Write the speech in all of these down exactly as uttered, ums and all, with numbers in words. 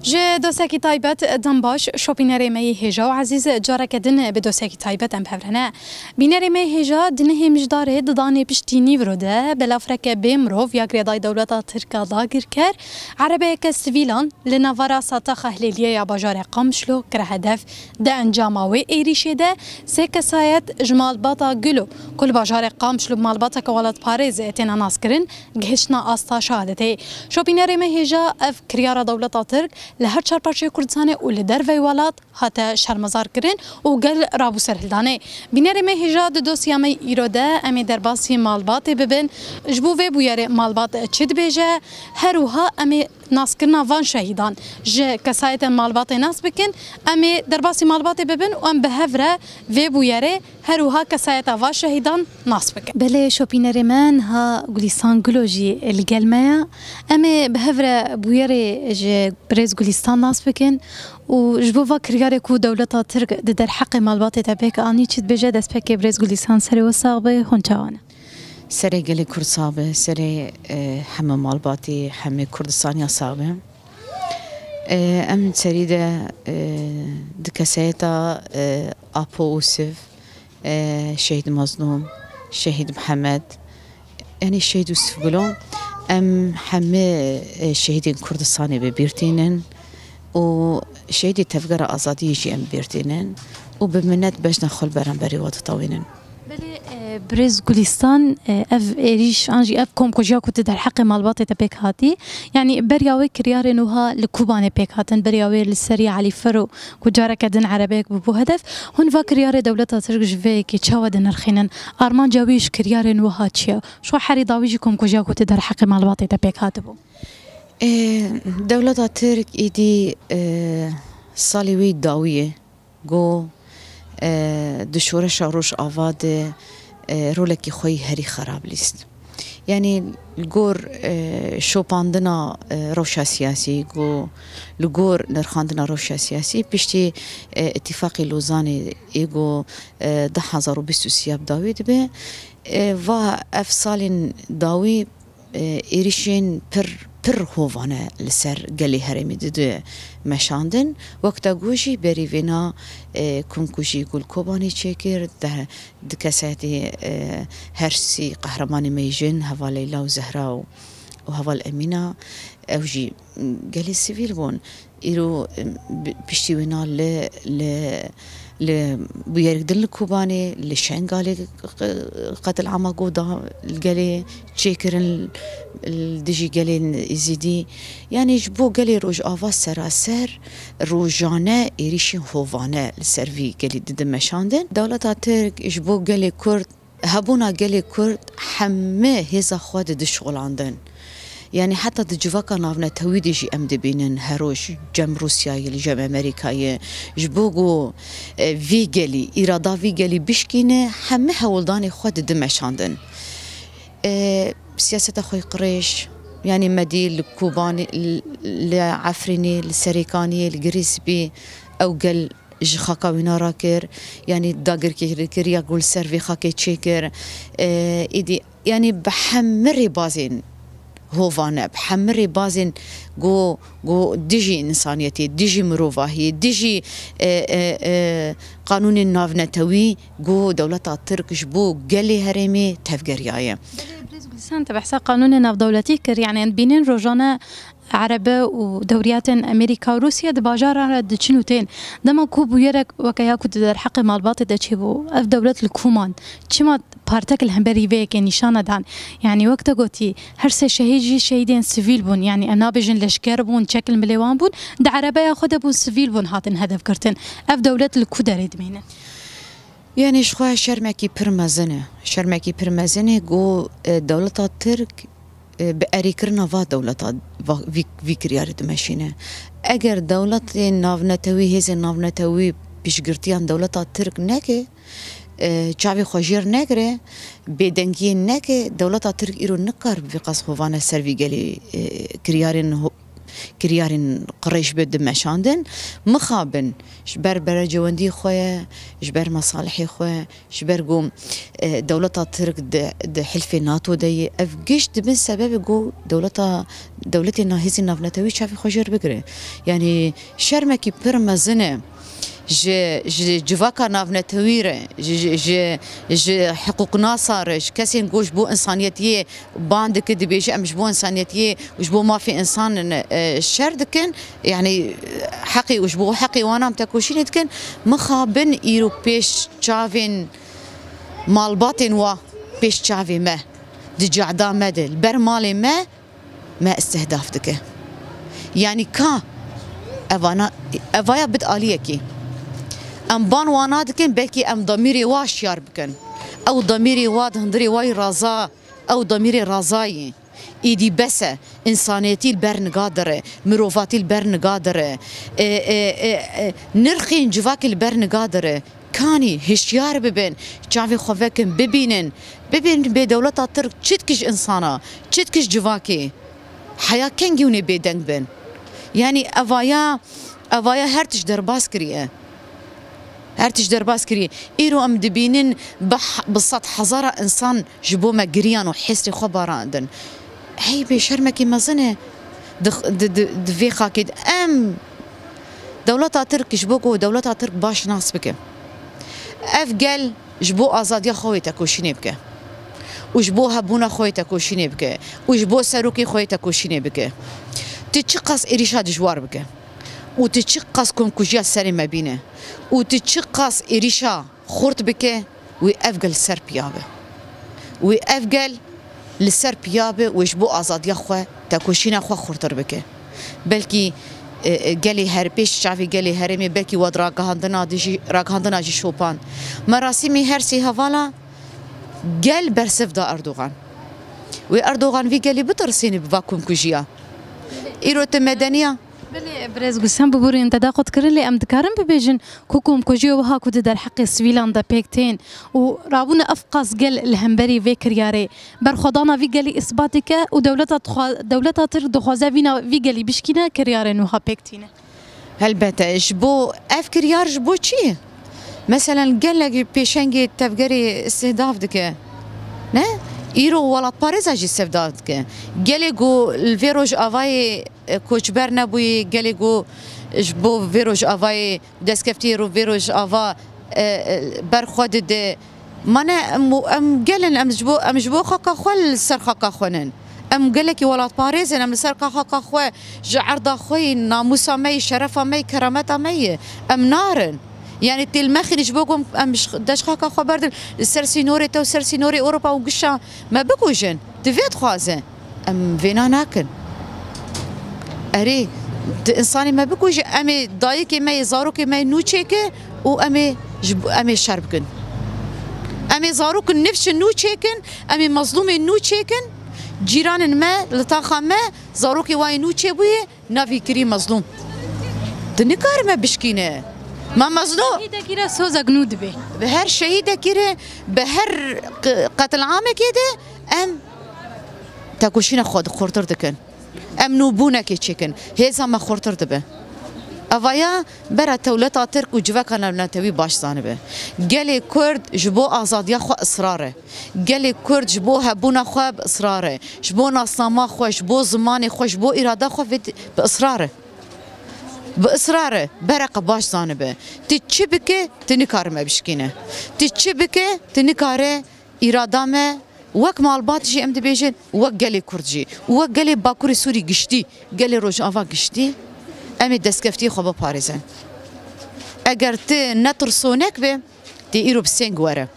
Ji dosekî taybet, dem baş, şopînerê me yê hêja û ezîz, careke din bi dosekî taybet em bi hev re ne. Bînerê me yê hêja di nehê Mijdarê di danê piştî nîvro de belafreke bê mirov ya girêdayî dewleta Tirk a dagirker, erebeyeke sivîlan li navara Sataxa Hilêliyê ya bajarê Qamişlo kire hedef. Di encama wê êrîşê de sê kesayet ji malbata Gulo ku li bajarê Qamişlo bi malbateke welatparêz têne naskirin, gihiştine asta şehadetê. Şopînerê me hêja ev kiryara dewleta Tirk li her çar parçeyê Kurdistanê û li derveyî welat hate şermezar kirin û gel rabû serhildanê. Bînerê me hêja di dosya me îro de em ê derbasî malbatê bibin. Ji bo vê bûyerê malbat çi dibêje? Her wiha em ê naskirina van şehîdan ji kesayetên malbatê nas bikin. Em ê derbasî malbatê bibin û em bi hev re vê bûyerê her wiha kesayeta va şehîdan nas bikin. Belê, şopînerê me niha Gulîstan Gulo jî li gel me ye. Em ê bi hev re bûyerê ji birêz Gulîstan nas bikin û ji bo va kiryarê ku dewleta Tirk di derheqê malbatê de pêk anî çi dibêje, destpêkê birêz Gulîstan, serê we sax be, hûn çawa ne? Serê gelê Kurd sax be, serê, e, heme malbatê, heme Kurdistaniya sax be. E, em serî de, e, di kesayeta, e, Apo Ûsiv, e, Şehîd Mazlûm, Şehîd Mihemed, yanî Şehîd Ûsiv Gulo, em hemî, e, şehîdên Kurdistanê bi bîr tînin û şehîdê Tevgera Azadiyê jî em bi bîr tînin û bi minet bejna xwe li beramberî we ditewînin. Belê, e, birêz Gulîstan, e, ev êrîş an jî ev komkujiya ku di derheqê malbatê de pêk hatî, yanî beriya wê kiryarên wiha li Kobanê pêk hatin, beriya wê li serî Elî Fero ku careke din erebeyek bûbû hedef, hûn va kiryarê dewleta Tirk ji vê yekê çawa dinirxînin? Armanca wî ji kiryarên wiha çi ye? Ji xwe herî dawî jî komkujiya ku di derheqê malbatê de pêk hatibû. Ê, dewleta Tirk êdî, e, salê wî dawî ye. Ku, e, di şoreşa Rojava de, e, rolekî xwe yî herî xerab lîst. Yanî li gor, e, şopandina, e, rewşa siyasî, ku li gor nirxandina rewşa siyasî, piştî, e, Îtîfaqê Lozanê ê ku, e, du hezar û bîst û sê ya bi dawî dibe, e, va ev salên dawî e, êrîşên pir, pir hovane li ser gelê herêmî dide meşandin. Wek te got jî berî vêna, e, komkujî ku li Kobanê çêkir, de, di kesayetê, e, her sî qehremanê me yê jin, heval Leyla û Zehra û, û heval Emîna, ew jî gelê sivîl bûn. Îro, em, bi-, piştî wina li, li, li bûyerek din li Kobanê, li Şengalê q-, q-, qetilama ku da li gelê çêkirin li dijî gelên Êzidî. Yanî ji bo gelê Rojava seraser rojane êrîşên hovane li ser vî gelî dide meşandin. Dewleta Tirk ji bo gelê Kurd Hebûna gelê Kurd heme hêza xwe dide şixulandin. Yanî heta di civaka navnetewî de jî em dibînin her roj cem Rûsyayê, li cem Amerîkayê. Ji bo ku, e, vî gelî, îrada vî gelî bişkîne, heme hewldanê xwe dide meşandin. E, siyaseta xwe qirêj, yanî me dî li Kobanê, li, li Efrînê, li Serêkaniyê, li Girîspî, ew gel ji xaka wîna rakir, yanî dagirkeriya ku li ser vê xakê çêkir, e, êdî, yanî bi hemî rêbazên hovane, bi hemî rêbazên ku, ku dijî însaniyetê, dijî mirovahiyê, dijî, e, e, e, qanûnên navnetewî ku dewleta Tirk ji bo gelê herêmê tevgeriyaye. Belê, Birêz Gulîstan, te behsa qanûnê navdewletî kir, yanî em dibînin rojane Erebe û dewriyatên Amerîka û Rûsya di bajaran re diçin û tên. Dema ku bûyerek weke ya ku di derheqê malbatê de çêbû, ev dewlet li ku man? Çima partek li hemberî vê yekê nîşan nedan? Yanî wek te gotî, her sê şehîd jî şehîdên sivîl bûn. Yanî em nabêjin leşker bûn, çek li milê wan bûn. Di erebeya xwe de bûn, sivîl bûn, hatin hedefgirtin. Ev dewlet li ku derê dimîne? Yanî ji xwe şermekî pir mezin e. Şermekî pir mezin e ku, e, dewleta Tirk, e, bi erêkirina va dewleta, va, vî, vî kiryarê dimeşîne. Eger dewletên navnetewî, hêzên navnetewî piştgirtiyan dewleta Tirk neke, e, çavê xwe jêr negire, bêdengiyê neke, dewleta Tirk îro nikar bi vî qas hovane ser vî gelê, e, kiryarên ho-, kiryarên qirêj bi dimeşandin, mixabin ji ber berecewendî xwe ye, ji ber mesalihê xwe, ji ber ku, e, dewleta Tirk di, di hilfê nato de ye. Ev giş dibin sebebê ku dewleta, dewletê na-, hêzên navnetewî çavê xwe jêr bigire. Yanî şermekî pir mezin e. Ji, ji civaka navnetewî re, ji, ji, ji, ji hiqûqnasa re, ji kesên ku ji bo însaniyetiyê ban dike, dibêje, em ji bo însaniyetiyê û ji bo mafê însan, e, şer dikin, yanî heqê û ji bo heqê wan em tekoşînê dikin, mixabin îro pêş çavên malbatên wa, pêş çavê me, di cehda me de, li ber malê me, me istihdaf dike. Yanî ka evana, evaya bid aliyekî. Em ban wana dikin, belkî em damîrê wa şiyar bikin. Ew damîrê wa di hundirê wa yî raza, ew damîrê razayî. Îdî bes e, însaniyetî li ber niga dire, mirovatî li ber niga dire, e, e, e, e, nirxên civakê li ber niga dire. Kanî hişyar bibin, çavê xwe vekin, bibînin, bibînin bê dewleta Tirk çi dikij însana, çi dikij civakê. Heya kengî hûn ê bêdeng bin? Yanî evaya, evaya her tişt derbas kiriye. Her tişt derbas kiriye. Îro em dibînin bi h-, bi sed hezara însan ji bo me giriyan û hêsrê xwe barandin. Hey bê şermekî mezin e. Di, di, di, di vê xakê de em dewleta Tirk ji bo ku dewleta Tirk baş nas bike. Ev gel ji bo azadiya xwe wê tekoşînê bike. Û ji bo hebûna xwe yê tekoşînê bike. Û ji bo serokê xwe yê tekoşînê bike. Tu çiqas êrîşa dijwar bike. Û tu çiqas komkujiya serê me bîne. Û tu çiqas êrîşa xurt bike, wê ev gel li ser piya be. Wê ev gel li ser piya be, wê ji bo azadiya xwe, tekoşîna xwe xurtir bike. Belkî, e, e, gelê her-, pêş çavê gelê herêmê, belkî we di ragihandina dijî, ragihandina jî şopan. Merasîmê her sê hevala gel bersiv da Erdogan. Wê Erdogan vî gelî bitirsînî bi va komkujiya. Îro tu medeniya. Belê, birêz Gulsen, bi borên te daxwaz kirin, lê em dikarin bibêjin ku komkujiya wiha ku di derheqê sivîlan de pêk tên û rabûne ev qas gel li hemberî vê kiryarê, berxwedana vî gelî îsbat dike û dewleta dixwa-, dewleta Tirk dixwaze vîna vî gelî bişkîne, kiryarên wiha pêk tîne. Helbete, ji bo ev kiryar ji bo çi? Meselen, gelek pêşengê tevgerê îstihdaf dike. Ne? Îro welatparêza jî sevda dike. Gelê ku li vê rojavayê, e, koçber nebûyî, gelê ku ji bo vê rojavayê destkeftiyê ro-, vê rojava, e, e, ber xwe dide. Mane em, em gel in, em ji bo, em ji bo xaka xwe li ser xaka xwe nin. Em gelekî welatparêz in, em li ser ka xaka xwe ji erda xwe yî, namûsa me yî, şerefa me yî, kerameta me yî. Em narin. Yanî têl mexîn ji bo ku em ji, de ji xaka xwe berdin, li ser sînorê te û ser sînorê Ewropa û gişa me bikujin. Tu vê dixwaze. Em vêna nakin. Erê, tu însanê me bikujî, em ê dayikê me yê, zarokê me yê nû çêke û em ê ji, em ê şer bikin. Em ê zarok nifşin nû çêkin, em ê mezlûmên nû çêkin. Cîranên me, li taxa me, zarokê wa yê nû çêbûye, navî kirî mezlûm. Tu nikarî me bişkîne. Me mezlûm. Şehîdekî re sozek nû dibe. Bi her şehîdekî re, bi her q-, qetilamekê de em tekoşîna xwe di xurtir dikin. Em nûbûnekê çêkin. Hêza me xurtir dibe. Evaya bera dewleta Tirk û civaka navnetewî baş zanibe. Gelê Kurd ji bo azadiya xwe israr e. Gelê Kurd ji bo hebûna xwe bi israr e. Ji bo nasnama xwe, ji bo zimanê xwe, ji bo îrada xwe vê bi israr e. Bi israr e. Bereqe baş zanibe. Tu çi bike, tu nikare me bişkîne. Tu çi bike, tu nikare îrada me wek malbat jî em dibêjin, wek gelê Kurd jî, wek gelê Bakurê Sûrî giştî, gelê Rojava giştî, em ê destkeftiyê xwe biparêzin. Eger tu ne tirsonek be, tê îro bi sêng were.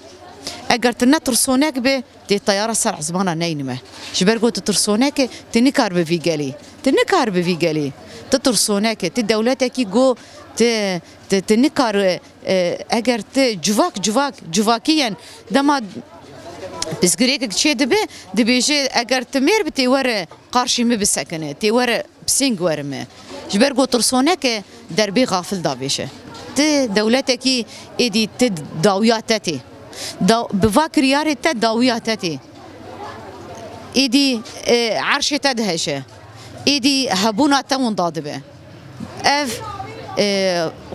Eger tu ne tirsonek be, tê teyara ser ezmana neyne me. Ji ber ku tu tirsonek e, tu nikar bi vî gelî. Tu nikar bi vî gelî. Tu tirsonek e, tu dewletekî ku tu, tu, tu nikar, e, eger tu civak, civak, civakî yên dema pirsgirêkek çê dibe, dibêje, eger tu mêr bi tê were qarşî min bisekine, tê were bi sêng were me. Ji ber ku tirsonek e, derbê xafil davêje. Ti dewletekî êdî ti dawiya te tê. Da-, bi va kiryarê te dawiya te tê. Êdî, e, erşê te dihêje. êdî hebûna te winda dibe. Ev, e,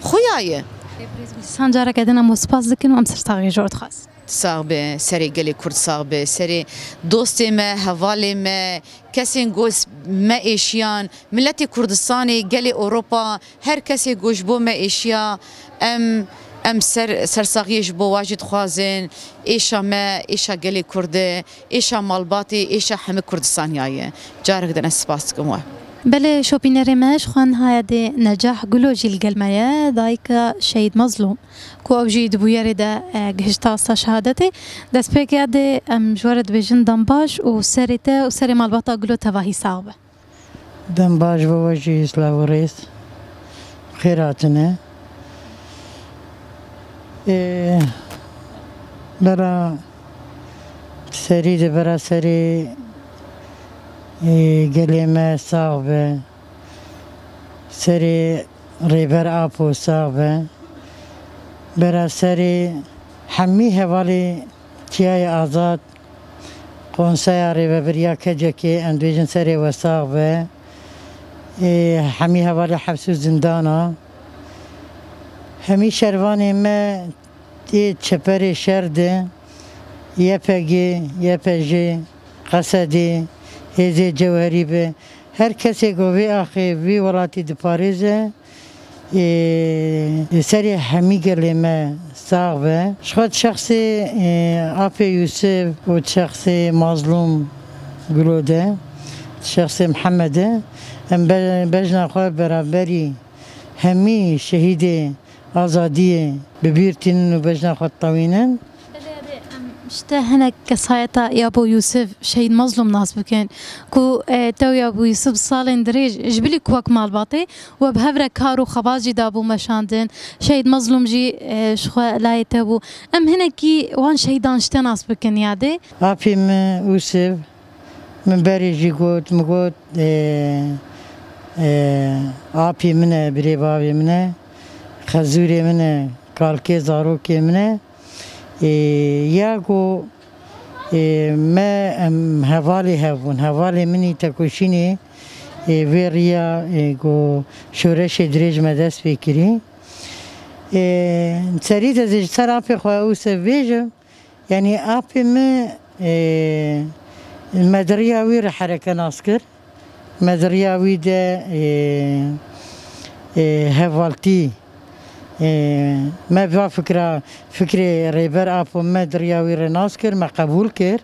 xuya ye. Birêz Gulîstan, careke din em we spas dikin û em sersaxiyê ji we dixwazin. Sax be, serê gelê Kurd sax be, serê dostê me, hevalê me, kesên ku me êşiyan, miletê Kurdistanê, gelê Ewropa, her kesê ku ji bo me êşiya, em, em ser, sersaxiyê ji bo wa jî dixwazin. Êşa me, êşa gelê Kurd e, êşa malbatê, êşa hemî Kurdistaniya ye. Carek din ez spas dikim we. Belê, şopînerê me ji xwe niha ya dê Necah Gulo jî li gel me ye, dayika Şehîd Mazlûm, ku ew jî di bûyerê de, e, gihişta asta şehadetê. Destpêkê ya dê em ji we re dibêjin dem baş û serê te û serê malbata Gulo tevahî sax be. Dem baş bo we jî, silav û rêz. Xêr hatine. Ê, bera serî de, bera serê, ê, gelê me sax be. Serê Rêber Apo sax be. Bera serê hemî hevalê Çiyayê Azad, Konseya Rêveberiya KCK'ê, em dibêjin serê we sax be. Ê, hemî hevalê heps û zindana. Hemî şervanê me tê çeperê şer de, YPG, YPJ, Qesedê, hêzê Cewherî be. Her kesê ku vê axê, vî welatî diparêze, ê, li serê hemî gelê me sax be. Ji xwe di şexsê, ê, apê Yûsif û di şexsê Mazlûm Gulo de, di şexsê Mihemed de, em be-, bejna xwe beraberî hemî şehîdê azadiyê bi bîr tînin û bejna xwe ditewînin. Belê, em ji te hinek kesayeta Yabo Yûsif, Şehîd Mazlûm nas bikin, ku, e, te û Yabo Yûsif salên dirêj ji bilî ku wek malbatê we bi hev re kar û xebat jî dabû meşandin. Şehîd Mazlûm jî, e, ji xwe layê te bû. Em hinekî wan şehîdan ji te nas bikin yadê. Apê min Yûsif, min berê jî got, min got, e, e, apê min e, birê bavê min e, xezûrê min e, kalkê zarokê min e. Ê, ya ku, ê, me, em, hevalê hev bûn. Hevalê min î tekoşînê, ê, vê riya, ê, ku şoreşê dirêj me dest pê kirî. Ê, serî de ji ser apê xwe Yûsif bêjim. Yanî apê min, ê, me di riya wî re hereke nas kir. Me di riya wî de, ê, ê, hevaltî, ê, me va fikra, fikrê Rêber Apo me di riya wî re nas kir, me qebûl kir.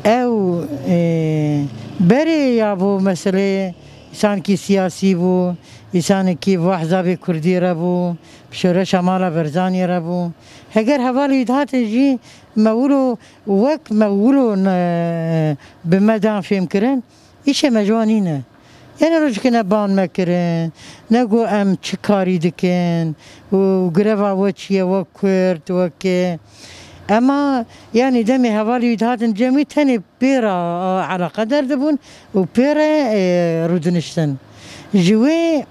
Ew, ê, berê ya bo meseleyê îsanekî siyasî bû, îsanekî va hizabê kurdî re bû, bi şoreşa Mala Berzanî re bû. Heger hevalê wî dihate jî me wilo wek me wilo ne, bi me dan fêhm kirin. Îşê me ji wan nîne. Yanî rojekê ne ban me kirin, ne got em çi karî dikin û greva we çi ye wek Kurd, wek, e, ema yanî demê hevalê wî dihatin cem wî tenê pê re, e, eleqedar dibûn û pê re, e, rûdiniştin. Ji wê,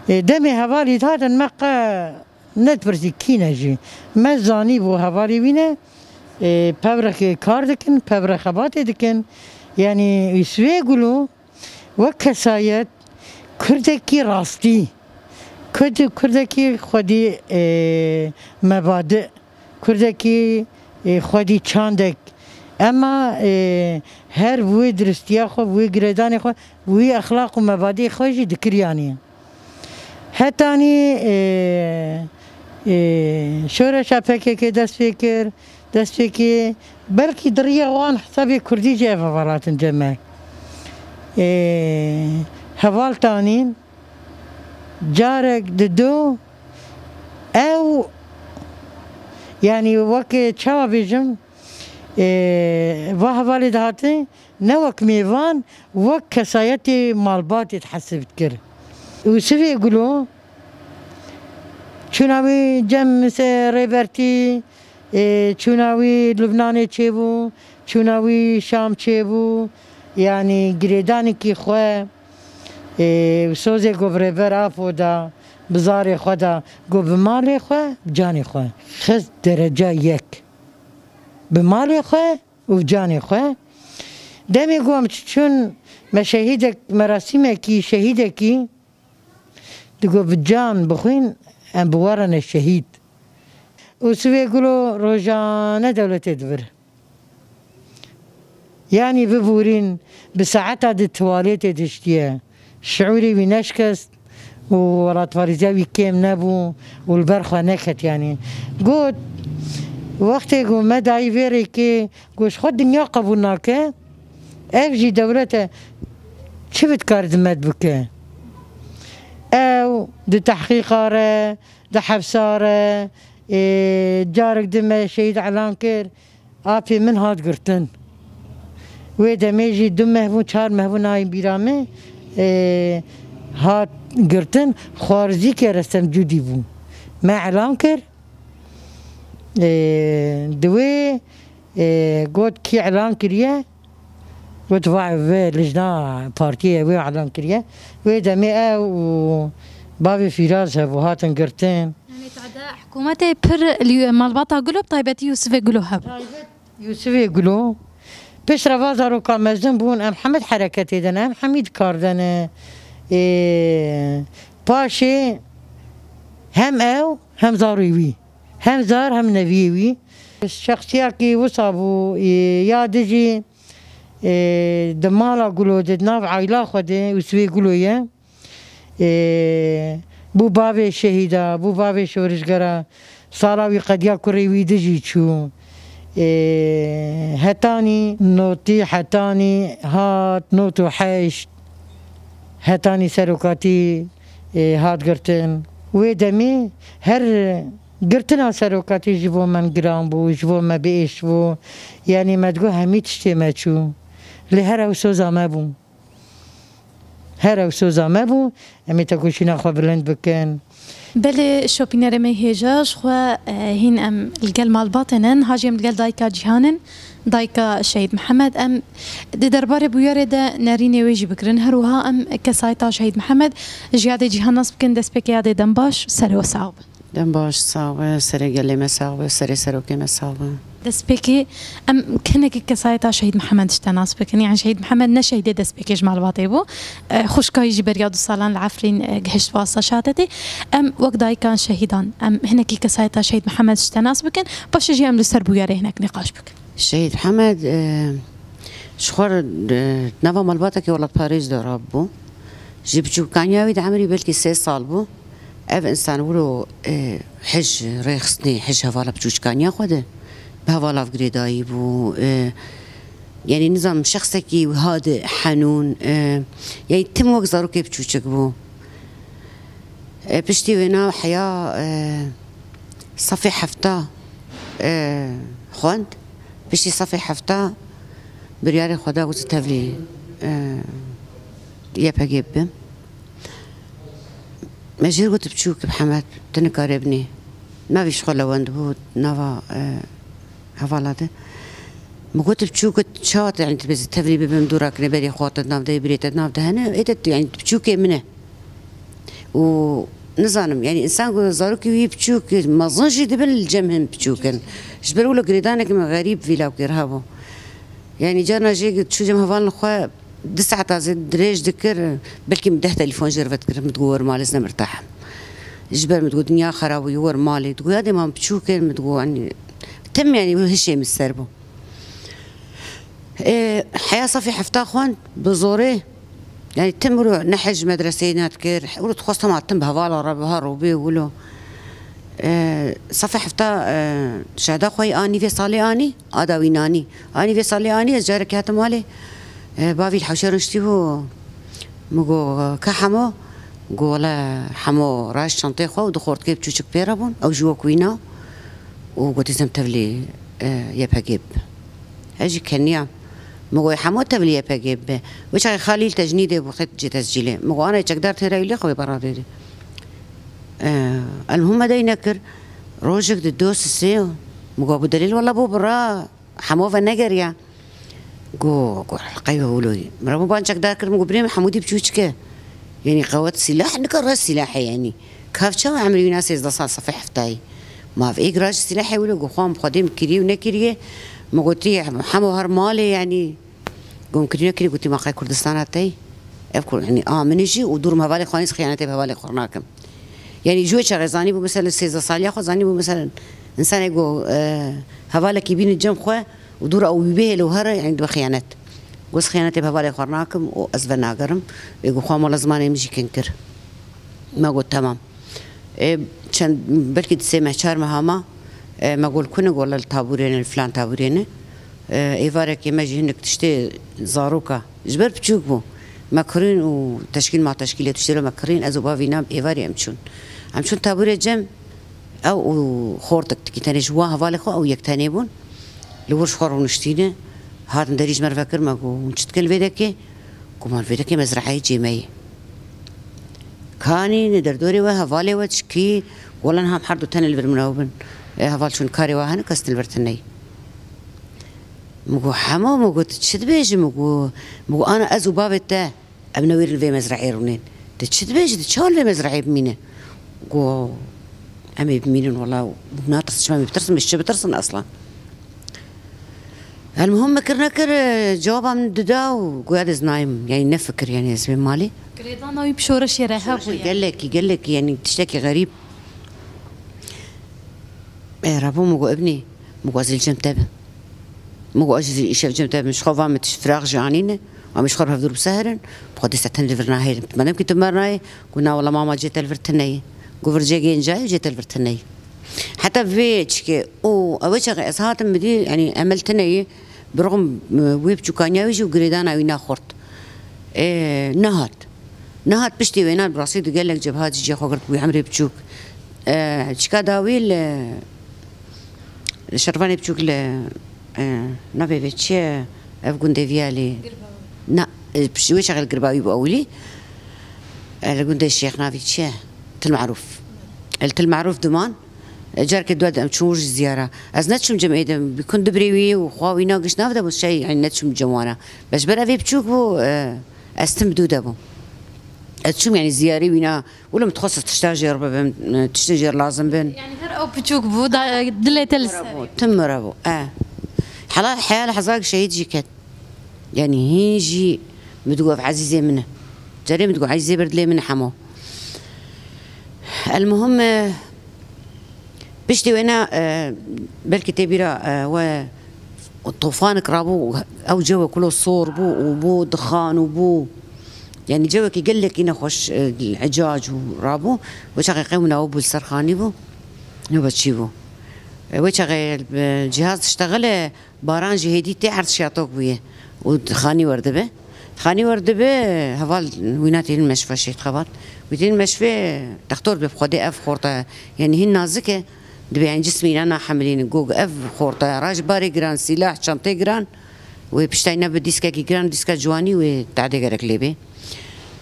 e, demê hevalê dihatin me qe nedipirsî kî ne jî. Me zanîbû hevalê wî ne, e, pevrek kar dikin, pevrek xebatê dikin. Yanî Yûsifê Gulo wek kesayet kurdekî rastî, kurd-, kurdekî xwedî, e, mebadi, kurdekî, e, xwedî çandek. Ema, e, her bi wê diristiya xwe, bi wê girêdanê xwe, bi wî exlaq û mebadiyê xwe jî dikiriyanî. Hetanî, e, e, şoreşa PKK dest pê kir, dest pê kir, belkî di riya wan hesabê kurdî jî ev heval hatin cem me. E, heval tanîn, carek dido ew, yanî weke çawa bêjim, e, va hevalê dihatin, ne wek mêvan, wek kesayetê malbatê dihesib dikir. Yûsifê Gulo, çûna wî cem se-, Rêbertî, ê, çûna wî Lubnanê çêbû, çûna wî Şam çêbû, yanî girêdanekî xwe, ê, sozê ku bi Rêber Apo da, bi zarê xwe da, ku bi malê xwe, bi canê xwe. Xist dereca yek. Bi malê xwe, û canê xwe. Demê ku em çûn Me şehîdek, merasîmekî şehîdekî digo bi can bixwîn, em biwarine şehîd. Û Sivê Gulo rojane dewletê divir. Yanî bibûrîn, bi saeta di tuwaletê diştiye. Şiûrê wî neşkest û welatparêziya wî kêm nebû û li ber xwe neket yanî. Got, wextê ku me dayî vê rêkê, got, ji xwe dinya qebûl nake, ev jî dewlet e, çi bi dikare di me bike? Ew di tehqîqa re, di hepsa re, ê, carek di me şehîd elan kir. Apê min hat girtin. Wê demê jî du meh bû, çar meh bû, nayên bîra min, ê, hat girtin. Xwarzîkê Restem Cûdî bû. Me elan kir. Ê, di wê, ê, got, kî elan kiriye? Got, va, vê lijna partiyê wê elan kiriye. Wê demê ew û bavê Fîraz hebû, hatin girtin. Yanî te de hikûmetê pir li malbata Gulo, bi taybetî Yûsifê Gulo hebû. Taybet Yûsifê Gulo. Piştre va zaroka mezin bûn, em hemî di hereketê de ne, em hemî di kar de ne. Ê, paşê hem ew, hem zarê wî. Hem zar, hem neviyê wî. Şexsiyekî wisa bû, ê, ya dijî, ê, di mala Gulo de, di nav aîla xwe de, Yûsifê Gulo ye. Ê, bû bavê şehîda, bû bavê şorişgera. Sala wî qediya kurê wî dijî çû. Ê, hetanî notî, hetanî hat not û heşt. Hetanî serokatî, ê, hat girtin. Wê demê her girtina serokatî ji bo me giran bû, ji bo me biêş bû. Yanî me digot hemî tiştê me çû. Lê her ew soza me bû. Her ew soza me bû, em ê tekoşîna xwe bilind bikin. Belê şopînerê me hêja, ji xwe, e, hîn em li gel malbatê ne, niha jî em li gel dayika Cîhan in, dayika Şehîd Mihemed. Em di derbarê bûyerê de nerînê wê jî bikirin. Her wiha em kesayeta Şehîd Mihemed ji yadê Cîhan nas bikin, destpêkê yadê dem baş, serê we sax be. Dem baş, sax be, serê gelê me sax be, serê serokê me sax be. Destpêkê em hinekî kesayeta Şehîd Mihemed ji te nas bikin. Yanî Şehîd Mihemed ne şehîdê destpêkê ji malbatê bû. E, xwişka wî jî beriya du salan li Efrîn, e, gihişt wasa şehatetê. Em wek dayikan şehîdan, em hinekî kesayeta Şehîd Mihemed ji te nas bikin. Paşê jî em li ser bûyerê hinek nîqaş bikin. Şehîd Hemed, e, ji xwe re, e, nava malbatekî welatparêz de rabû. Ji biçûkaniya wî di emrî belkî sê sal bû. Ev însan wilo, e, hij rêxistinê, hij hevala biçûçkaniya xwe de bi hevala girêdayî bû. E, yanî nizanim şexsekî wiha de henûn, e, yanî tim wek zarokê biçûçik bû. E, piştî wêna heya, e, sefê hefta, e, xwend. Piştî sefê hefta biryarê xwe da, got, tevlî, e, Y P G bibim. Me jê re got, biçûk, Mihemed, tu nikarê binî. Navî ji xwe lewendibû, nava, e, hevala de. Min got, biçûk, got, çawa te, yanî, tu bêzî tevlî bibim, dûra kirî berî xwe te di nav de, birê te di nav de hene, ê de tu, yanî, tu biçûkê min e. Û nizanim, yanî, însan ku zarokê wî biçûk, mezin jî dibin, li cem hin biçûk in. Ji ber wilo girêdaneke min xerîb vî lawkê re hebû. Yanî, carna jê çû cem hevalên xwe, du saeta zêde dirêj dikir, belkî min deh telefon jê re vedikirin, min digot, "Wer malê, ez ne mirtah im." Ji ber min digot, "Dinya xerab bû, wer malê." Digot, "Ya dê ma min biçûk in," min digot, yanî, tim, yanî, hişê min ser bû. Ê, heya sefê hefta xwend bi zorê. Yanî tim wilo ne hej medreseyê nedikir, wilo dixwest hema tim bi hevala re biha robê wilo. Ê, sefê hefta, ê, şehda xwe yê anî vê salê anî, ada wî nanî. Anî vê salê anî, ez carekê hatim malê. Ê, bavî li hewşerin ştî bû. Min got, "Ka Hemo?" Got, "Wele Hemo raş çantê xwe û du xortikê biçûçik pê re bûn. Ew jî wek wîna." Û got, "Dizem tevlî, e, Y P G bibe." Ez jî keniya. Min got, "Hemo tevlî Y P G bibe." Wê çaxê Xalîl tecnîdê bû, xet cê tescîlê. Min got, "Ana çekdar têra wî lê xwe bê bera dêrê." E, elmuhim me dey nekir. Rojek di do sisê. Min got, "Bu delîl wela bû bira." Hemo venegeriya. Go, go, qey ve wilo yî. Min re bo ban çekdar kir, min got, "Birê min Hemûdî biçûçik e. Yanî qewet sîlah, nika rast sîlah e yanî. Kav çawa emrî wîna sêzdeh sal sefê heftayî. Ma ev êk raj sîlah e wilo." Go, xwe min xwedê min kiriye û nekiriye. Min gotî, "Hemo her malê yanî." Gom kirîne kirî gotî, "Ma qey Kurdistana tey?" Ev Kur-, yanî, a min jî û dûr hevalê xwe, ez xiyanetê bi hevalê xwe nakim. Yanî, ji wê çaxê zanîbû, mesela, sêzdeh saliya xwe zanîbû, mesela, însanê ku, e, hevalekî bîne cem xwe û dûra ew wî bihêle û here, yanî, dibe xiyanet. Got, "Xiyanetê bi hevalê xwe nakim û ez venagerim." Wê got, "Xwe mala zimanê min jî kin kir." Me got, "Temam." E, çend, belkî di sê meh, çar meha ma, e, me got, "Li ku ne?" Got, "Li tabûrê ne, li filan tabûrê ne." E, êvarekê me jî hinek tiştê zaroka, ji ber piçûk bû. Me kirîn û teşkîl ma teşkîlê tiştê re me kirîn, ez û bavî nam êvarê em çûn. Em çûn tabûrê cem, ew û xortek tikî tenê ji wan hevalê xwe ew yek tenê bûn. Li wir ji xwe rûniştîne, hatin derî ji me re vekir, me got, "Hûn çi dikin li vê dekê?" Got, "Ma li vê dekê mezraheyê cê me ye." Kanî li derdorê we, hevalê we çikî, wela niha em her du tenê li vir min ew bin. E, heval çûn karê we hene, kes li vir tune ye. Min got, "Hemo," min got, "Tu çi dibêjî?" Min got, min got, "Ana ez û bavê te, em newêrin vê mezrahê rûnên. Tu çi dibêjî? Tu çawa li vê mezrahê bimîne?" Got, "Em ê bimînin, wela natirsim, çima em ê bitirsin, ez çi bitirsin eslan?" Elmuhim, min kir nekir, e, cewaba min dida û goya ez nayim. Yanî ne fikir, yanî ez bên malê. Girêdana wî bi şoreşê re hebû, yanî. Gelekî, gelekî, yanî tiştekî xerîb. E, rabû min got, "Ibnî," min got, "ez li cem te bim." Min got, "Ez jî îşev cem te bim." Ji xwe va min tişt firaq jî anîne. Em ji xwe re hevdûr bi se herin. Bi xwe dê se tenê li vir nahêlin. Madem ki tu mer nayê, got, "Na wela mama, cê te li vir tune ye." Got, "Vir cê gênca ye, cê te li vir tune ye." Heta vê çike û ew çaxê ez hatim, min dî, yanî emel tune ye. Bi rixm, e, wê biçûkaniya wî jî û girêdana wî naxurt. E, nehat. Nehat piştî wêna, bi rastî di gelek cebha cî cê xwe girt, wî emrê biçûk. E, çika dawî li, li Şervanê Biçûk li, e, navê vê çi ye? Ev gundê Viyalî. Na, e, piştî wê çaxê li Girbawî bû ewilî. E, li gundê Şêx navî çi ye? Til Marûf. E, li Til Marûf diman. E, carkê dua em çûn wir jî ziyara. Ez neçûm cem ê de, bi kun dibrê wî û xwa wîna giş nav de bû şey, yanî neçûm cem wana. Bes ber evê biçûk bû, e, ez tim bi dû de bûm. Ez çûm, yanî ziyarê wîna, wilo min dixwest ez tişta jêr bibim, e, tiştê jêr lazim bin. Yanî her ew biçûk bû, da, dilê te li ser. Tim mire bû, e. Hela, heya li hezar şehîd jî ket. Yanî hîn jî min digot, "Ev ezîzê min e." Carê min digot, "Ezîzê ber dilê min e hemo." Elmuhim, e, piştî wêna, e, belkî tê bîra, e, we tofanek rabû, ew cewe kulo sor bû û bû dixan û bû, yanî cewekî gelekî nexweş, e, ecac û rabû. Wê çaxê qewna û bû li ser xanî bû. Nûbeçî bû. E, wê çaxê, e, cihaz diştexile, Baran jî hêdî tê erd şiyatok bûye û xanî werdibe. Xanî werdibe, heval wîna tînin meşve şehîd xebat. Wî tînin meşvê, textor be bi Xwedê ev xorta, yanî hîn nazik e, dibê yanî cismî îna nahemilînin. Got ev xorta ya, raj barê giran, sîlah, çantê giran, wê piştay nebe dîskekî giran, dîska ciwanî wê tadê gerek lê bê.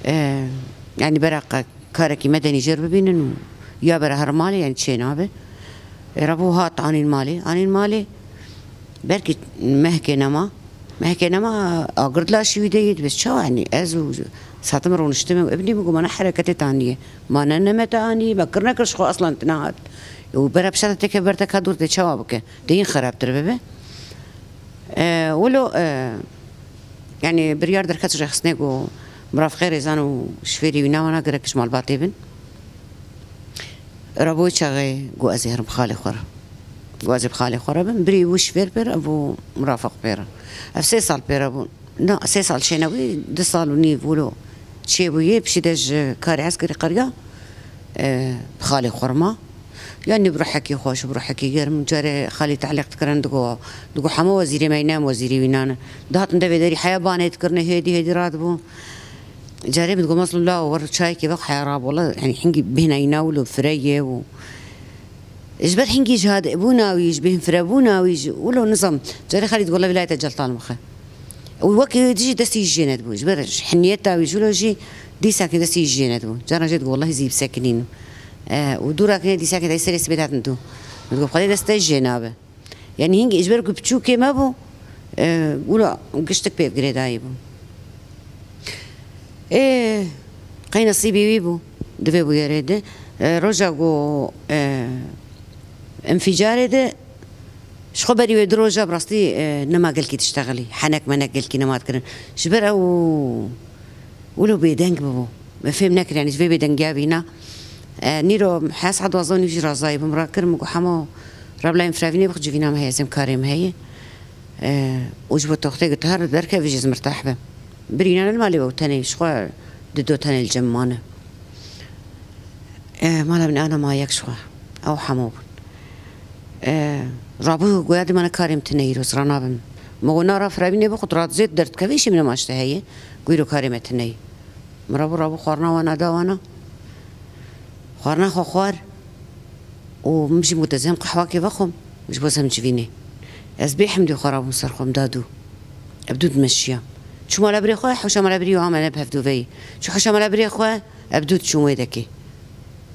E, yanî bera qe-, karekî medenî jêr bibînin û ya bera her malê, yanî çê nabe. E, rabû hat anîn malê. Anîn malê, belkî mehkê nema. Mehkê nema, agir di laşî wî de yê, dibêt çawa, yanî ez û satim rûniştime û ibnî min got, "Ma ne hereketê te aniye. Ma ne neme te anî, me kir nekir ji xwe eslan tu nehat. Û bera pişta te têke ber te ka dûr tê çawa bike? Dê hîn xerabtir bibe." E, wilo, e, yanî biryar derket ji rêxistinê ku mirafiqê rêzan û şifêrî wîna wana gerek ji malbatê bin. Rabû çaxê got, "Ez ê herim xalê xwe re." Got, "Ez ê bi xalê xwe re bim." Birî wî şifêr pê re bû, mirafiq pê re. Ev sê sal pê re bûn. Na, sê sal çêne wî, du sal û nîv wilo çêbûyê, piştî de ji karê eskerî qeriya, e, bi xalê xwe re ma. Yanî bi ruhekî xweş, bi ruhekî germ. Carê xalî tehlîq dikirin, digo, digo hema wezîrê me ne, em wezîrê wî nane. Dihatin devê derî heya banê dikirin, hêdî hêdî radibû. Carê min digo, "Mezlûm, la wer çayekê vex heya rabû." Wela, yanî hingî bêhna wîna wilo fireye û ji ber hingî ji hadebûna wî, ji bêhnfirebûna wî, ji wilo nizam. Carê xalî digo, "La vilayete celtal mixe." Û wekî dijî destî jê nedibû. Ji ber hiniyeta wî jilo jî dîsakê destî jê nedibû. Cara jê digo, "Wellahî zî bisekinînim." E, û dûra kinê dîsakê de serê sibê datin dû. Min digo, "Xwedê dest te jê nabe." Yanî hingî ji ber ku piçûkê me bû, e, wilo giştik pê girêdayî bû. Ê, qey nesîbî wî bû, di vê bûyerê de. E, roja ku, e, înfîcarê de Ji xwe berî wê du roja bi rastî, e, nema gelkî diştexilî. Henek menek gelkî nema dikirin. Ji ber ew wilo bêdeng bibû. Me fêm nekir, yanî ji vê bêdengiya vîna. E, nîro her saet duwazdeh û nîv jî razayî bûm, rakir, min got, Hemo, rabilayên firevînê bix, civîna min heye, ez êm karê min heye. E, û ji bo toxtê got, her derkevî jî ez mirtah bim. Birîna li malê we û tenê ji xwe dido tenê li cem mane. E, mala min ana ma yek ji xwe. Ew hemû bûn. E, rabû goya dimane karê min tune îro, ez ranabim. Min got, na ra firevînê bixwe, tu radizê tu derdikevî, îşê min ema ji te heye. Got, îro karê me tune ye. Min rabû, rabû xwarina wana da wana. Xwarina xwe xwar. Û min jî got, ez êm qehwakê vexwim, ji bo ez hem civînê. Ez bê hemdê xwe rabûm ser xwe, min da dû. Ev dû dimeşiya. Çû mala birê xwe, hewşa mala birî û amene bi hevdûveyî. Çû hewşa mala birê xwe, ev dû diçûm wê dekê.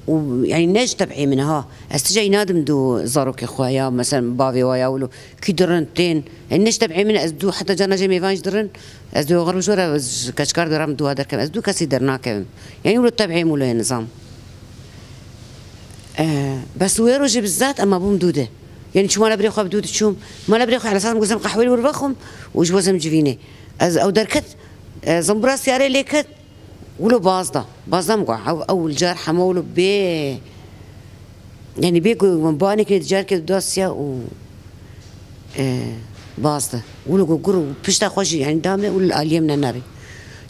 Û, yanî, ne ji teb'ê min e, ha. Ez ti cayî nadim dû zarokê xwe ya, mesela, bavê wa ya wilo. Kî dirin tên. Yanî, ne ji teb'ê min e, ez dû heta carna jê mêvan jî dirin. Ez dû xerb ji we re, ez ji keçkar diram dû derkevim. Ez dû kesî dernakevim. Yanî, wilo teb'ê min wilo ye, nizam. E, bes wê rojê bi zat em mabûm dû de. Yanî çû mala birê xwe bi dû diçûm. Mala birê xwe, hesab gozem qehwê li wir vexwim û ji bo zem civînê. Ez ew derket, e, zembura siyarê lê ket, wilo baz da. Baz da min got, ew, ew li car hema wilo bê, yanî bê ku min banekê di carkê dasiya û, e, baz da. Wilo ku gur û pişta xwe jî, yanî da me û li aliyê min nenerî.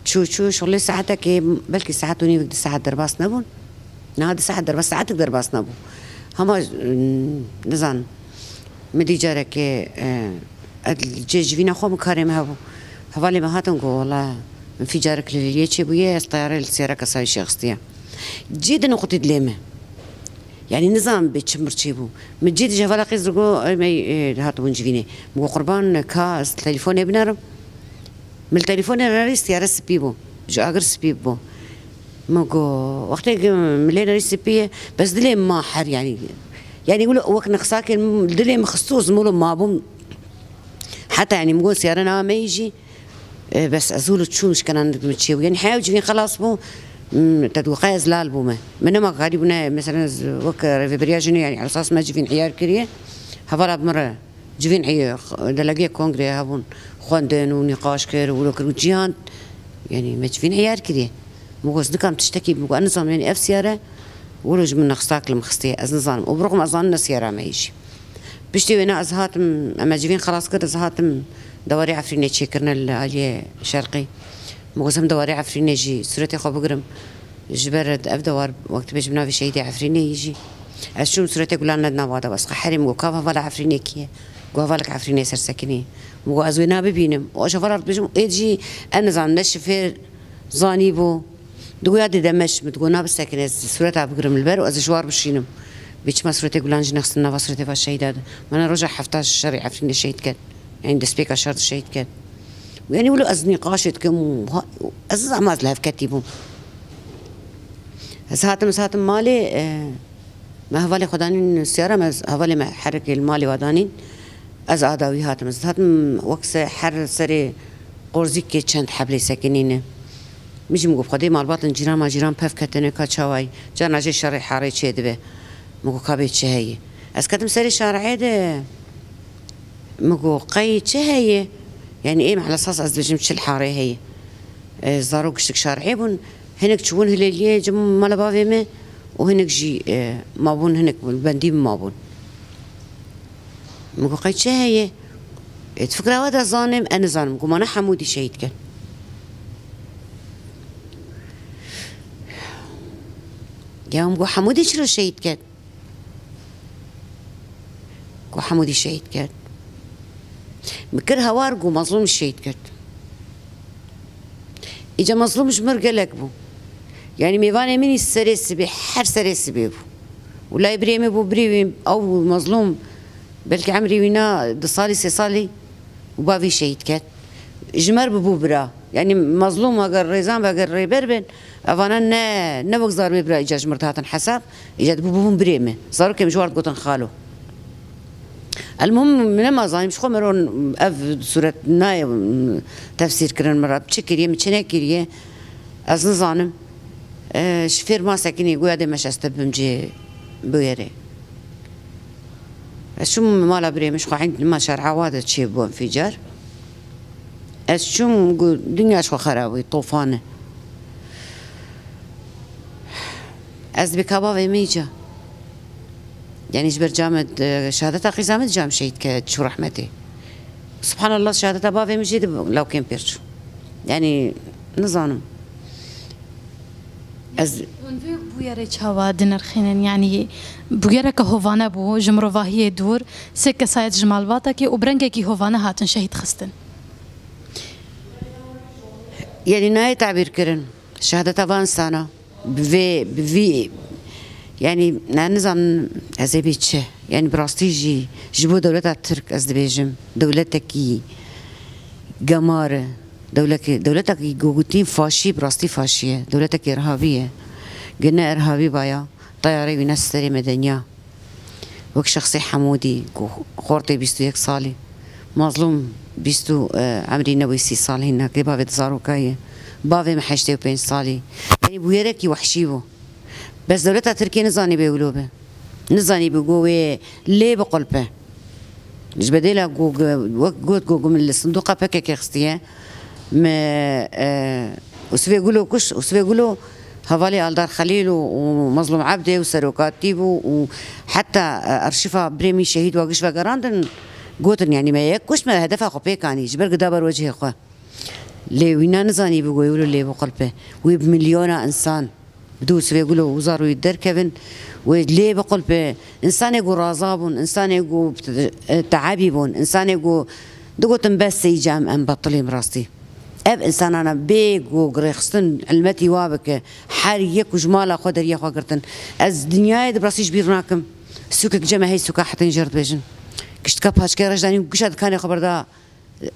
Çû, çû, şixulê saetekê, belkî saet û nîvik, di saet derbas nebûn. Niha di saet derbas, saetik derbas nebû. Hema, mm, nizanim. Min dî carekê, e, ez li cê civîna xwe min karê min hebû. Hevalê min hatin got, wela min fî carek li Lîliyê çêbûye, ez teyarê li siyara kesayî şêxistiye. Cê di niqutî dilê min. Yanî nizanim bê çi mirçî bû. Min cê di ji hevala qîz digot, ey mey, e, hatibûn civînê. Min got, qurban ka ez telefonê binerim. Min li telefonê nerî, siyare spî bû. Ji agir spî bû. Min got, wextê ku min lê nerî spî ye, bes dilê min ma her, yanî. Yanî wilo wek nexsakên dilê min xistû, ez wilo mabûm. Heta, yanî, min got, siyare nava me yî jî, e, bes ez wilo çûm ji kenan min çê bû. Yanî heya civîn xelas bû, m, te digot qey ez lal bûme. Min nema karî bûne, mesela, ez wek rêveberiya jinê, yanî, esas me civîn heyar kiriye. Hevala bi min re. Civîn ey, delegê kongreyê hebûn, xwendin û nîqaş kir û wilo kir û cîhan, yanî me civîn eyar kiriye. Min got, ez nikam tiştekî, min got, ez nizanim, yanî ev siyare, wilo ji min nexstak li min xistiye, ez nizanim. Û bi rixm ez zanim ne siyara me yî jî. Piştî wêne ez hatim, em me civîn xelas kir, ez hatim dewarê Efrînê çêkirine li aliyê şerqî. Min got, ez hem dewarê Efrînê jî sûretê xwe bigirim. Ji ber ev dewar, wek dibêjim navê şehîdê Efrînê yî jî. Ez çûm sûretê Gulan ne di nava de, bes qeherîm got, ka hevala Efrînê kî ye? Got, hevalek Efrînê ser sekinî. Min got, ez wê nabibînim. Û ez ji hevala re dibêjim, êd jî ez nizanim, ne şifêr zanîbû. Digot, ya dê demeş, min digot, na bisekin, ez sûreta bigirim li ber û ez ji war bişînim. Bê çima sûretê Gulan jî nexistin nava sûretê va şehîda de. Mana roja hefta şerê Efrînê şehîd ket. Yanî destpêka şer de şehîd ket. Û yanî wilo ez nîqaşê dikim û ha-, ez zama ez li hev ketî bûm. Ez hatim, ez hatim malê, e, me hevalê xwe danîn siyara me, ez hevalê me herekê li malê wa danîn. Ez a dawî hatim. Ez hatim wek se her serê qorzîkê çend heblê sekinîne. Min jî min got, Xwedê malbatin cîran ma cîran pev ketine ka çawayî. Carna jê şerê harê çêdibe. Min got, ka bê çi heye? Ez ketim serê şareyê de. Min got, qey çi heye? Yanî ê me elesas ez dibêjim çi li harê heye. E, zarok giştik şareyê bûn. Hinek çûbûn Hilêliyê cem mala bavê me û hinek jî, e, mabûn, hinek bendî min mabûn. Min got, qey çi heye? E, di fikra we de zanim, ez nizanim. Got, mana Hemûdî şehîd ket. Ya min got, Hemûdî çilo şehîd ket? Ku Hemûdî şehîd ket. Min kir hawar ku Mezlûm şehîd ket. Îca Mezlûm ji mir gelek bû. Yanî mêvanê min î serê sibê, her serê sibê bû. Û lay birê min bû, birê wî, ew Mezlûm, belkî emrê wî na du salî, sê salî û bavî şehîd ket. Ji me re bibû bira. Yanî Mezlûm eger Rêzan be, eger rêber bin, evana ne, ne wek zarmê bira îca ji mir dihatin hesab, îca dibû bûbûn birê me. Zarokê min ji war digotin xalo. Elmuhim, min nema zanîm, ji xwe mero ev sûret nayê, m, tefsîr kirin min re. Çi kiriye, min çi nekiriye, ez nizanim. E, şifêr ma sekinî, goya dê meş ez te bim cê bigere. Ez çûm mala birê min, ji xwe hîn ma şer'a wa de çêbû enfîcar. Ez çûm, got, dinya ji xwe xera bû, tofan e. Ez dibê ka bavê min îca. Yanî ji ber camê, e, şehadeta qîza min di cam şehîd ke çû rehmetê. Subhanallah, şehadeta bavê min jî di lawkên pêr çû. Yanî nizanim. Ez Hûn vê bûyerê çawa dinirxînin? Yanî bûyereke hovane bû ji mirovahiyê dûr, sê kesayet ji malbatekê û bi rengekî hovane hatin şehîd xistin. Yanî nayê tabîr kirin. Şehadeta van insana bi vê, bi vî, yanî, ne, nizanim ez ê bê çi. Yanî bi rastî jî ji bo dewleta Tirk ez dibêjim, dewletekî gemar e. Dewlekî, dewletekî ku gotîn faşî, bi rastî faşî ye. Dewletekî irhabî ye. Ger ne irhabî baya, teyarê wî ne serê medeniya. Wek şexsê Hemûdî ku xortê bîst û yek salî, Mazlûm bîst û, e, emrî nebû sî sal hîn, nakê bavê di zaroka ye. Bavê min heştê û pênc salî. Yanî bûyerekî wehşî bû. Bes dewleta Tirkiyê nizanî bê wilo be. Nizanî bê ku wê lê biqulpe. Ji bedêla ku, wek got ku min li sindoqa P K K xistiye. Me, e, Usivê Gulo kuşt, Usivê Gulo hevalê Aldar Xelîl û, û Mezlûm Ebdê û serokatî bû û heta, e, arşîfa birê min şehîd wa giş vegerandin, gotin, yanî me yek kuşt, me hedefa xwe pêk anî, ji ber ku da ber wecihê xwe. Lê wîna nizanî bû wê wilo lê biqulpe. Wê bi milyona insan Bi dû Usivê Gulo û zarûyî derkevin, wê lê biqulpe. Însanê ku raza bûn, însanê ku, e, teebî bûn, însanê ku digotin, bes e, îca em, em betilê em rastî. Ev însanana bê ku rêxistin hilmetî wa bike, her yek ku ji mala xwe deriya xwe girtin. Ez dinyayê di rastî ji bîr nakim. Sûkek cem e, hey sûka Hetên jê re dibêjin. Giştka paçkê reş danî û gişa dikanê xwe berda.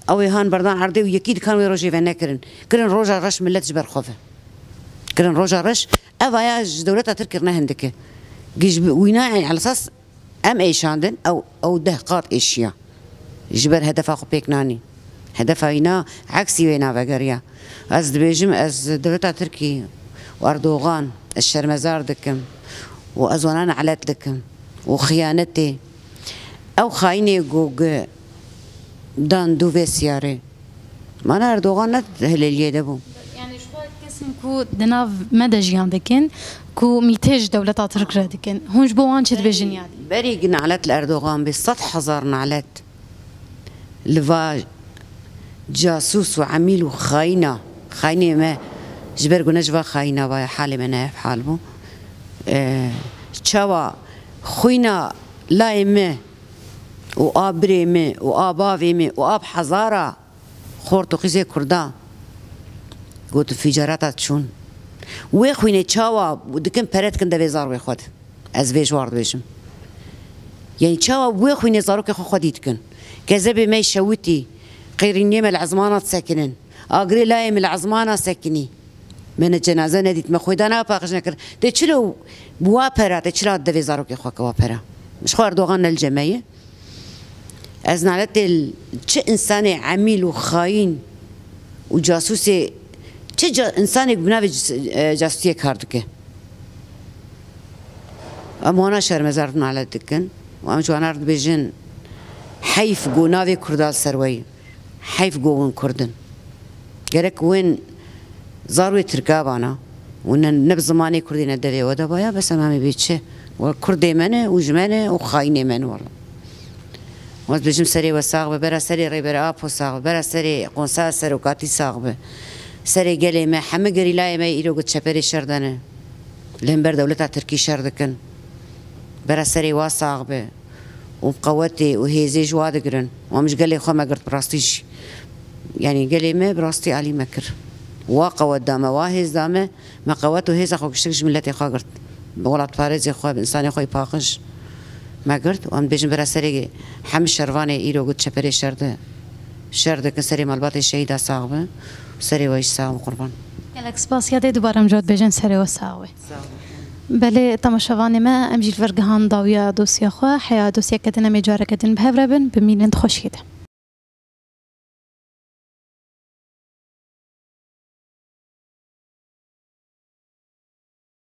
Ew ê han berdan erdê û yekî dikan wê rojê venekirin. Kirin roja reş millet ji ber xwe ve. Kirin roja reş. Ev aya ji dewleta Tirk kirine hindike. Giş bi wîna, yanî, elesas em êşandin, ew, ew deh qat êşiya. Ji ber hedefa xwe pêk nanî. Hedefa wîna eksî wê navegeriya. Ez dibêjim, ez dewleta Tirkî û Erdogan, ez şermezar dikim û ez wana nelet dikim û xiyanetê. Ew xayînê ku gi dan dû vê siyarê. Mana Erdogan ne hilêliyê de bû. Yanî ji xwe kesên ku di nav me de jiyan dikin, ku mîtê ji dewleta Tirk re dikin. Hûn ji bo wan çi dibêjin yanî? Berî gi nalet li Erdogan bê, sed hezar nalet. Li va casûs û emîl û xayîna, xayînê me, ji ber ku ne ji va xayîna va ye, halê me ne ev hal bû. Ee, çawa xwîna layê me û a birê me û a bavê me û a bi hezara xort û qîzê Kurda got, fîcarata çûn. Wê xwînê çawa dikin, pere dikin devê zarokê xwe de. Ez vê ji war dibêjim. Yanî çawa wê xwînê zarokê xwe xwedî dikin? Kezebê me şewitî, qêrîniyê me li ezmana disekinin. Agirê layê me li ezmana sekinî. Me ne cenaze nedît, me xwêdana paqij nekir. Tê çilo bi wa pera, tê çila devê zarokê xwe ke wa pera. Ji xwe Erdogan ne li cem me ye. Ez naletê li çi însanê emîl û xayîn û casûsê, çi ca-, însanê bi navê cis-, e, casûsiyê kar dike. Em wana şermezar nalet dikin û em ji wana re dibêjin, heyf ku navê Kurda li ser we ye. Heyf ku hûn Kurd in. Gerek wên zarwê Tirka bana û ne, ne bi zimanê Kurdî ne devê we de baya, bes em em ê bê çi? We Kurdê me ne û ji me ne û xayînê me ne wela. Ez dibêjim serê we sax be, bera serê Rêber Apo sax be, bera serê Konseya Serokatî sax be. Serê gelê me, hemî gerîlayê me îro ku çeperê şer de ne. Li hember dewleta Tirkî şer dikin. Bera serê wa sax be. Û qewetê û hêzê ji wa digirin. Û em ji gelê xwe me girt, bi rastî jî. Yanî gelê me bi rastî alî me kir. Wa qewet da me, wa hêz da me, me qewet û hêza xwe giştik ji miletê xwe girt. Bi welatparêzê xwe, bi însanê xwe yê paqij me girt. Û em dibêjin bera serê hemî şervanê îro ku çeperê şer de şer dikin, serê malbatê şehîda sax be. Serê we jî sax be qurban. Gelek spas ya dê dubare em ji we dibêjin serê we sax be. Belê, temaşevanê me, em jî li vir gihan dawiya dosya xwe. Heya dosyeke din em ê careke din bi hev re bin, bimînin di xweşiyê de.